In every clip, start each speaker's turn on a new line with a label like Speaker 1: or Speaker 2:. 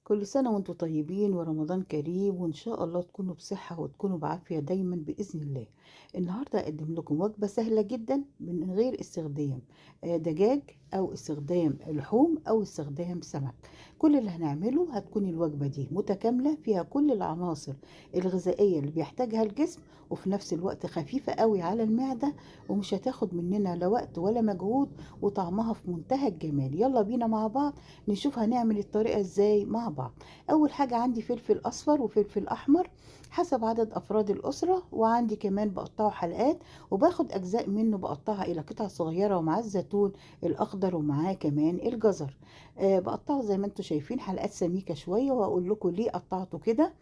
Speaker 1: كل سنة وانتم طيبين ورمضان كريم، وإن شاء الله تكونوا بصحة وتكونوا بعافية دايما بإذن الله. النهاردة أقدم لكم وجبة سهلة جدا من غير استخدام دجاج أو استخدام لحوم أو استخدام سمك. كل اللي هنعمله هتكون الوجبة دي متكاملة فيها كل العناصر الغذائية اللي بيحتاجها الجسم، وفي نفس الوقت خفيفة قوي على المعدة ومش هتاخد مننا لا وقت ولا مجهود، وطعمها في منتهى الجمال. يلا بينا مع بعض نشوف هنعمل الطريقة ازاي مع بعض. اول حاجة عندي فلفل اصفر وفلفل احمر حسب عدد افراد الاسرة، وعندي كمان بقطعه حلقات وباخد اجزاء منه بقطعها الى قطع صغيرة، ومع الزيتون الاخضر ومعاه كمان الجزر. بقطعه زي ما انتم شايفين حلقات سميكة شوية، وهقول لكم ليه قطعته كده.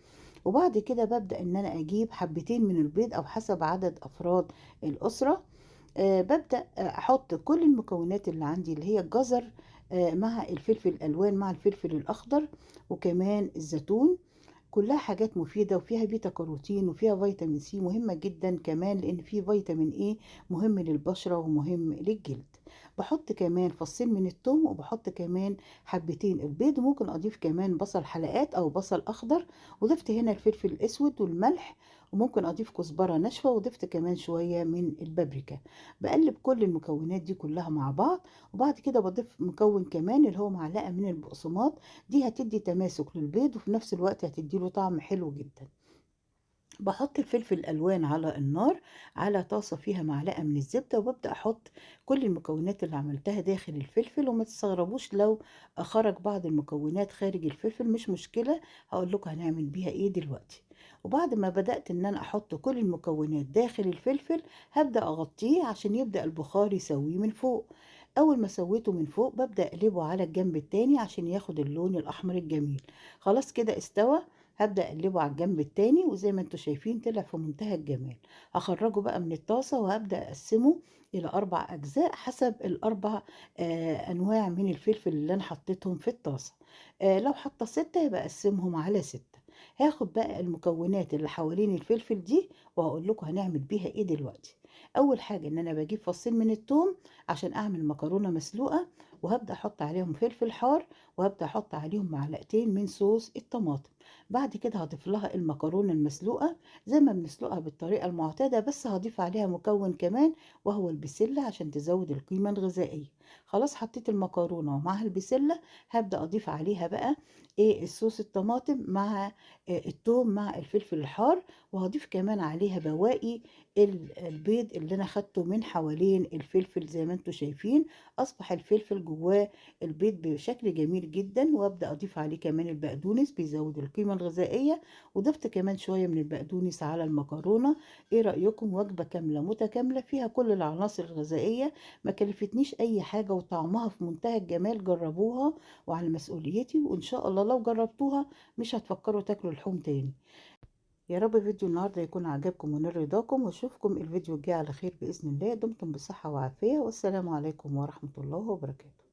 Speaker 1: وبعد كده ببدأ ان انا اجيب حبتين من البيض او حسب عدد افراد الاسرة. ببدأ احط كل المكونات اللي عندي اللي هي الجزر مع الفلفل الالوان مع الفلفل الاخضر وكمان الزيتون، كلها حاجات مفيدة وفيها بيتا كاروتين وفيها فيتامين سي مهمة جدا كمان، لان في فيتامين اي مهم للبشرة ومهم للجلد. بحط كمان فصين من الثوم، وبحط كمان حبتين البيض، وممكن اضيف كمان بصل حلقات او بصل اخضر، وضفت هنا الفلفل الاسود والملح، وممكن اضيف كزبرة ناشفة، وضفت كمان شوية من البابريكا. بقلب كل المكونات دي كلها مع بعض، وبعد كده بضيف مكون كمان اللي هو معلقة من البقسماط، دي هتدي تماسك للبيض وفي نفس الوقت هتدي له طعم حلو جدا. بحط الفلفل الالوان على النار على طاسه فيها معلقه من الزبدة، وببدا احط كل المكونات اللي عملتها داخل الفلفل. وما تستغربوش لو خرج بعض المكونات خارج الفلفل، مش مشكلة، هقول لكم هنعمل بيها ايه دلوقتي. وبعد ما بدات ان انا احط كل المكونات داخل الفلفل، هبدا اغطيه عشان يبدا البخار يسويه من فوق. اول ما سويته من فوق ببدا اقلبه على الجنب التاني عشان ياخد اللون الاحمر الجميل. خلاص كده استوى، هبدأ اقلبه على الجنب التاني، وزي ما انتم شايفين طلع في منتهى الجمال. هخرجه بقى من الطاسة وهبدأ اقسمه الى 4 اجزاء حسب الاربع انواع من الفلفل اللي انا حطيتهم في الطاسة. لو حاطة 6 يبقى اقسمهم على 6. هاخد بقى المكونات اللي حوالين الفلفل دي وهقول لكم هنعمل بيها ايه دلوقتي. اول حاجة ان انا بجيب فصين من الثوم عشان اعمل مكرونة مسلوقة، وهبدأ احط عليهم فلفل حار، وهبدأ احط عليهم معلقتين من صوص الطماطم. بعد كده هضيف لها المكرونة المسلوقة زي ما بنسلقها بالطريقة المعتادة، بس هضيف عليها مكون كمان وهو البسلة عشان تزود القيمة الغذائية. خلاص حطيت المكرونة ومعها البسلة، هبدأ اضيف عليها بقى ايه الصوص الطماطم مع الثوم مع الفلفل الحار، وهضيف كمان عليها بواقي البيض اللي انا خدته من حوالين الفلفل. زي ما انتم شايفين اصبح الفلفل جواه البيض بشكل جميل جدا. وابدا اضيف عليه كمان البقدونس بيزود القيمة الغذائية، وضفت كمان شوية من البقدونس على المكرونه. ايه رايكم؟ وجبة كاملة متكاملة فيها كل العناصر الغذائية، ما كلفتنيش اي حاجة وطعمها في منتهى الجمال. جربوها وعلى مسؤوليتي، وان شاء الله لو جربتوها مش هتفكروا تاكلوا لحوم تاني. يا رب فيديو النهارده يكون عجبكم ونال رضاكم، واشوفكم الفيديو الجاي على خير باذن الله. دمتم بصحة وعافيه، والسلام عليكم ورحمة الله وبركاته.